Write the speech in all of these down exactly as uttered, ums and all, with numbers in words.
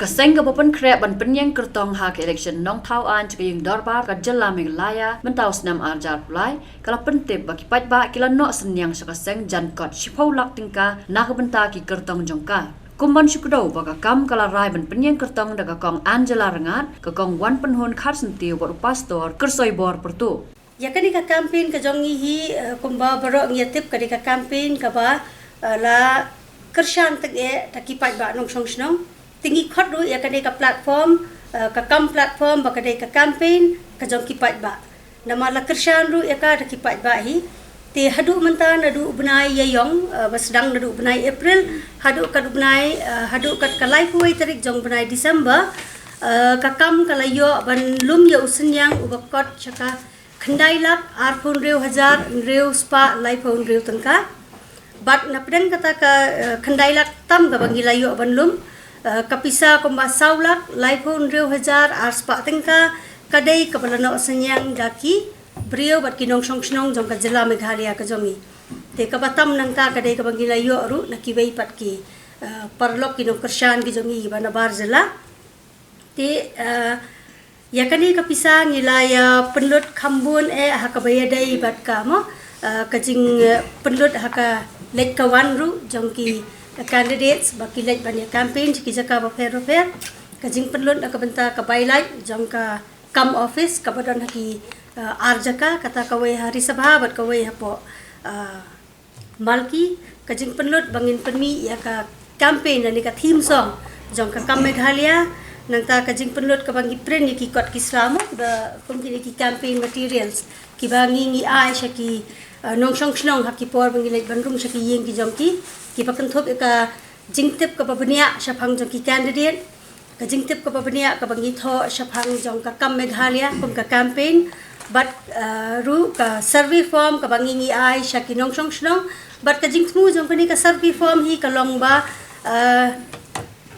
Seng kaba pynkhreh ban pynïeng kyrtong ha ka election nongthaw aiñ sha ka ïing dorbar ka jylla Meghalaya mynta u snem ar hajar arphew lai, ka la pyntip ba ki paidbah ki la noh synñiang sha ka seng jan kot shiphew lak tyngka na ka bynta ki kyrtong jong ka. Kum ban shu kdew ba ka kam ka la rai ban pynïeng kyrtong da ka Kong Angela Rangad, ka Kong Wanpynhun Kharsyntiew bad u Pastor Kyrsoibor Pyrtuh. Ïa kane ka campaign ka jong ngi hi, eh, kumba baroh ngi ïa tip, ka dei ka campaign kaba, eh, la kyrshan tyngeh da ki paidbah nongshong shnong. Te ngi khot ruh ïa kane ka platform, eh, ka kam platform ba ka dei ka campaign ka jong ki paidbah. Namar la kyrshan ruh ïa ka da ki paidbah hi. Te haduh mynta naduh u bnai Ïaïong, eh, ba sdang naduh u bnai April haduh kat u bnai, eh, haduh kat ka laiphew wei tarik jong u bnai December, eh, ka kam ka la ïoh ban lum ïa u synñiang uba kot sha ka khyndai lak arphew hynriew hajar hynriew spah laiphew hynriew tyngka. Bad na pdeng kata ka, eh, khyndai lak tam kaba ngi la ïoh ban lum, eh, ka pisa kumba saw lak laiphew hynriew hajar ar spah tyngka ka dei kaba la noh synñiang da ki briew bad ki nongshong shnong jong ka jylla Meghalaya ka jong ngi. Te kaba tam nangta ka dei kaba ngi la ïoh ruh na kiwei pat ki, eh, paralok ki nongkyrshan ki jong ngi ba nabar jylla. Te, eh, ïa kane ka pisa ngi la ïa pynlut kham bun eh ha kaba ïadei bad ka mo, eh, ka jing, eh, pynlut ha ka leit ka wan ruh jong ki, eh, candidates ba ki leit ban ïa campaign sha ki jaka bapher bapher. Ka jingpynlut na ka bynta ka ballot jong ka kam office kaba don ha ki, eh, ar jaka, kata kawei ha Ri Sabha bad kawei hapoh, eh, Malki. Ka jingpynlut ba ngin pynmih ïa ka campaign lane ka theme song jong ka kam Meghalaya. Nangta ka jingpynlut kaba ngi print ïa ki kot ki sla mo, ba kum kine ki campaign materials kiba ngi ngi ai sha ki, uh, nongshong shnong ha ki por ba ngi leit ban rung sha ki ïing ki jong ki, kiba kynthup ïa ka jingtip kaba bniah shaphang jong ki candidate, ka jingtip kaba bniah kaba ngi thoh shaphang jong ka kam Meghalaya kum ka campaign, bad, uh, ruh ka survey form kaba ngi ngi ai sha ki nongshong shnong, bad ka jingthmu jong kane ka survey form hi ka long ba, uh,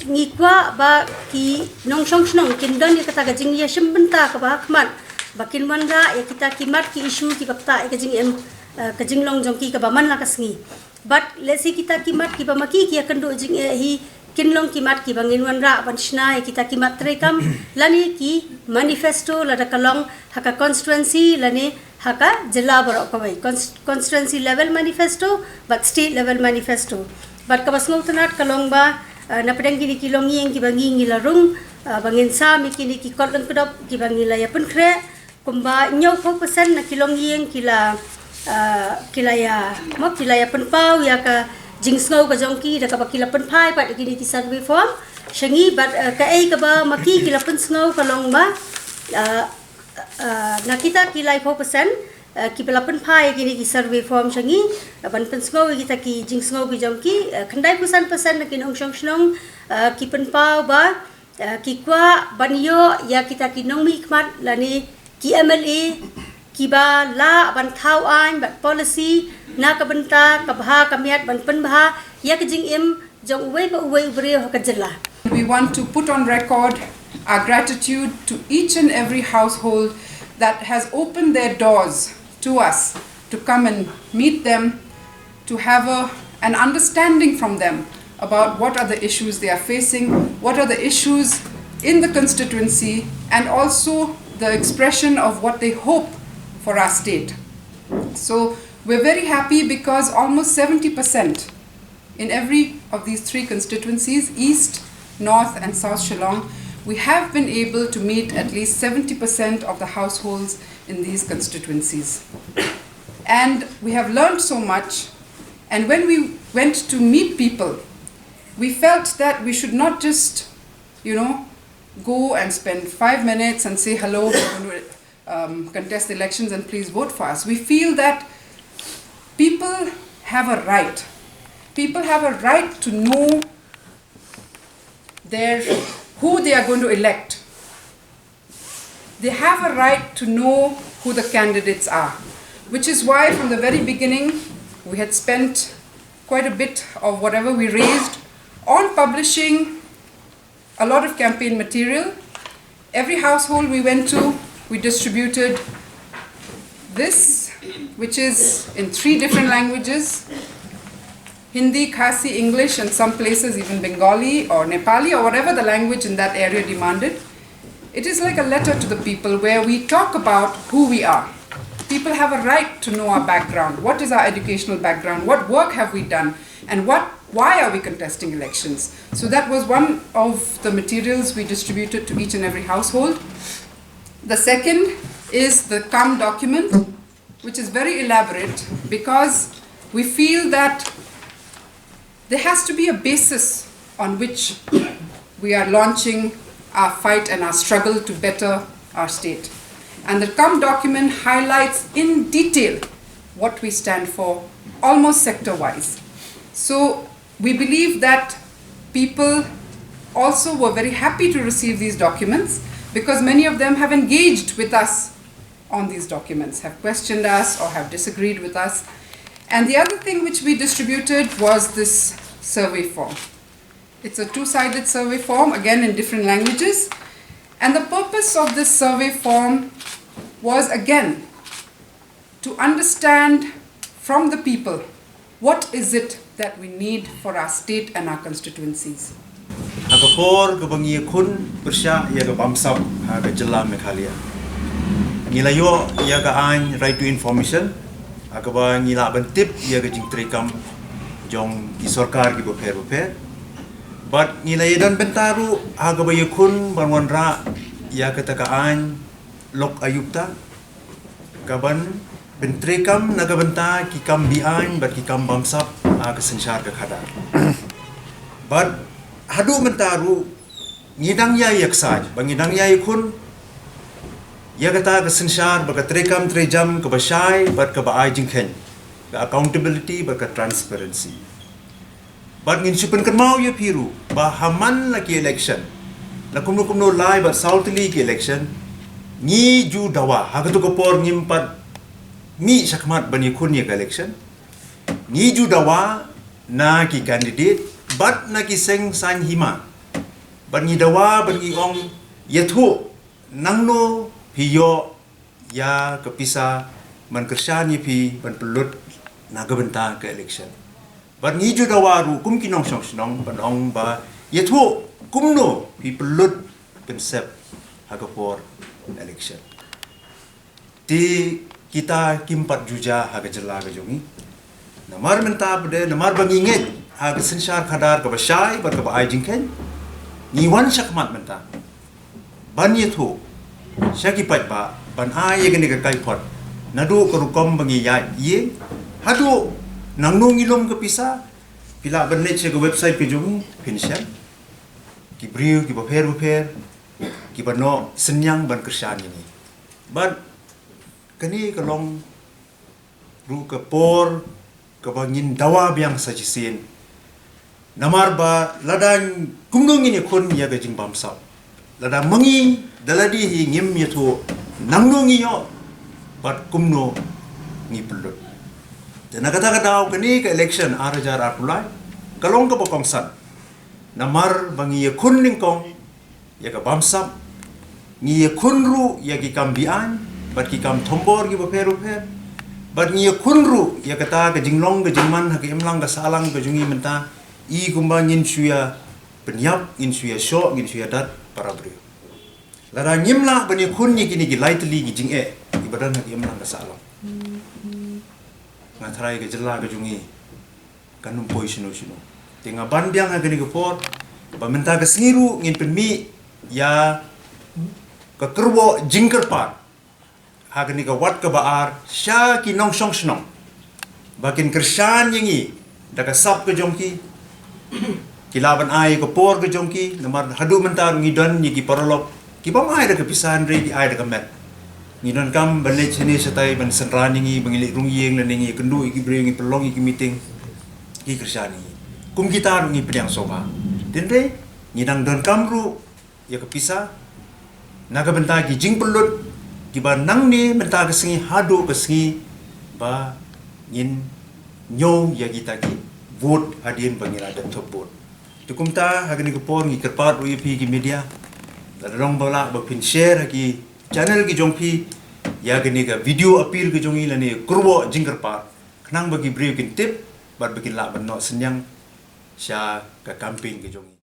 ngi kwah ba ki nongshong shnong kin don ïa kata ka jingïashim bynta kaba ha khmat, ba kin wanrah ïa kita ki mat ki issue kiba ktah ïa ka jingim, uh, ka jinglong jong ki kaba man la ka sngi. Bad lehse kita ki mat kiba ma ki ki ïakynduh jingeh hi kin long ki mat kiba ngin wanrah ban shna ïa kita ki mat treikam lane ki manifesto, lada ka long ha ka constituency lane ha ka jylla baroh kawei. Cons-, constituency level manifesto bad state level manifesto. Bad kaba sngewtynnat ka long ba, eh, na pdeng kine ki longïing kiba ngi ngi la rung, eh, ba ngin sam ïa kine ki kot lyngkdop kiba ngi la ïa pynkhreh, kumba hynñiewphew percent na ki longïing ki la, ah, ki la ïa, mo, ki la ïa pynpaw ïa ka jingsngew ka jong ki da kaba ki la pynphai pat ïa kine ki survey form sha ngi. Bad, ah, kaei kaba ma ki ki la pynsngew ka long ba, ah, ah, na kita ki laiphew percent, ah, kiba la pynphai ïa kine ki survey form sha ngi, ah, ban pynsngew ïa kita ki jingsngew ki jong ki, ah, khyndaiphew san percent na ki nongshong shnong, ah, ki pynpaw ba, eh, ki kwah ban ïoh ïa kita ki nongmihkhmat lane ki M L A kiba lah ban thaw aiñ bad policy na ka bynta ka bha ka miat ban pynbha ïa ka jingim jong uwei pa uwei u briew ha ka jylla. We want to put on record our gratitude to each and every household that has opened their doors to us to come and meet them, to have a, an understanding from them about what are the issues they are facing, what are the issues in the constituency, and also the expression of what they hope for our state. So we're very happy because almost seventy percent in every of these three constituencies, East, North, and South Shillong, we have been able to meet at least seventy percent of the households in these constituencies. And we have learned so much. And when we went to meet people, we felt that we should not just, you know, go and spend five minutes and say, "Hello, we're going to, um, contest the elections and please vote for us." We feel that people have a right. People have a right to know their, who they are going to elect. They have a right to know who the candidates are, which is why from the very beginning we had spent quite a bit of whatever we raised on publishing a lot of campaign material. Every household we went to, we distributed this, which is in three different languages. Hindi, Khasi, English, and some places even Bengali or Nepali or whatever the language in that area demanded. It is like a letter to the people where we talk about who we are. People have a right to know our background. What is our educational background? What work have we done? And what, why are we contesting elections? So that was one of the materials we distributed to each and every household. The second is the come document, which is very elaborate because we feel that there has to be a basis on which we are launching our fight and our struggle to better our state. And the come document highlights in detail what we stand for, almost sector wise. So we believe that people also were very happy to receive these documents because many of them have engaged with us on these documents, have questioned us or have disagreed with us. And the other thing which we distributed was this survey form. It's a two sided survey form, again in different languages. And the purpose of this survey form was again to understand from the people what is it that we need for our state and our constituencies. Ha ka por kaba ngi ïakhun pyrshah ïa ka bamsap ha ka jylla Meghalaya, ngi la ïoh ïa ka aiñ Right to Information, ha kaba ngi lah ban tip ïa ka jingtrei kam jong ki sorkar kiba pher bapher. Bad ngi la ïadon bynta ruh ha kaba ïakhun ban wanrah ïa kata ka aiñ Lok Ayukta, kaban pyntreikam na ka bynta ki kam be-aiñ bad ki kam bamsap ha ka synshar ka khadar. Bad haduh mynta ruh ngi dang ïai ïaksaid bad ngi dang ïai ïakhun ïa kata ka synshar bad ka treikam treijam kaba shai bad kaba ai jingkheiñ, ka accountability bad ka transparency. Bad ngin shu pynkynmaw ïa phi ruh ba ha man la ki election, la kumno kumno lai bad saw tylli ki election, ngi ju dawa, ha katu ka por ngim pat mih shakhmat ban ïakhun ïa ka election, ngi ju dawa na ki candidate bad na ki seng saiñ hima. Bad ngi dawa bad ngi ong, ïathuh nangno phi ïoh ïa ka pisa ban kyrshan ïa phi ban pynlut na ka bynta ka election. Bad ngi ju dawa ruh kum ki nongshong shnong ban ong ba ïathuh kumno phi pynlut pynsep ha ka por election. Te kita kim pat ju jia ha ka jylla ka jong ngi. Namar mynta pat de, namar ba ngi ngeit ha ka synshar khadar kaba shai bad kaba ai jingkheiñ, ngi wan shakhmat mynta ban ïathuh sha ki paidbah ban ai ïa kane ka kaiphod, naduh ka rukom ba ngi ïaid ïing haduh nangno ngi lum ka pisa. Phi lah ban leit sha ka website ka jong ngi phin shem ki briew kiba pher bapher kiba noh synñiang ban kyrshan ïa ngi. Bad kane ka long ruh ka por kaba ngin dawa biang sa shisien. Namar ba lada kumno ngin ïakhun ïa ka jingbamsap, lada ma ngi da lade hi ngim ïathuh nangno ngi ïoh bad kumno ngi pynlut. Te na kata ka daw kane ka election ar hajar arphew lai ka long kaba kongsan. Namar ba ngi ïakhun nyngkong ïa ka bamsap, ngi ïakhun ruh ïa ki kam be-aiñ bad ki kam thombor kiba pher bapher. Bad ngi ïakhun ruh ïa kata ka jinglong ka jingman ha ka imlang ka sahlang ka jong ngi mynta, i kumba ngin shu ïa pynïap, ngin shu ïa shoh, ngin shu ïa dat para briew. Lada ngim lah ban ïakhun ïa kine ki lai tylli ki jingeh kiba don ha ka imlang ka sahlang, nga tharai ka jylla ka jong ngi kan ym poi shano shano. Te nga ban biang ha kane ka por ba mynta ka sngi ruh ngin pynmih ïa ka kyrwoh jingkyrpad ha kane ka wat kaba ar sha ki nongshong shnong ba kin kyrshan ïa ngi da ka sap ka jong ki. Ki lah ban ai ka por ka jong ki, namar haduh mynta ruh ngi don ïa ki paralok kiba ym ai da ka pisa hynrei ki ai da ka met. Ngi donkam ban leit shane shatai ban synran ïa ngi, ba ngi leit rung ïing lane ngi ïakynduh ïa ki briew, ngi pynlong ïa ki meeting, ki kyrshan ïa ngi. Kum kita ruh ngi pdiang sngewbha. Hynrei ngi dang donkam ruh ïa ka pisa na ka bynta ki jingpynlut kiba nangne mynta ka sngi haduh ka sngi ba ngin ñiew ïa kita ki vote hadien ba ngi la dep thop vote. Te kumta ha kane ka por ngi kyrpad ruh ïa phi ki media, lada long ba lah ba phin share ha ki channel ki jong phi ïa kane ka video appeal ka jong ngi lane kyrwoh jingkyrpad, khnang ba ki briew kin tip bad ba kin lah ban noh synñiang sha ka campaign ka jong ngi.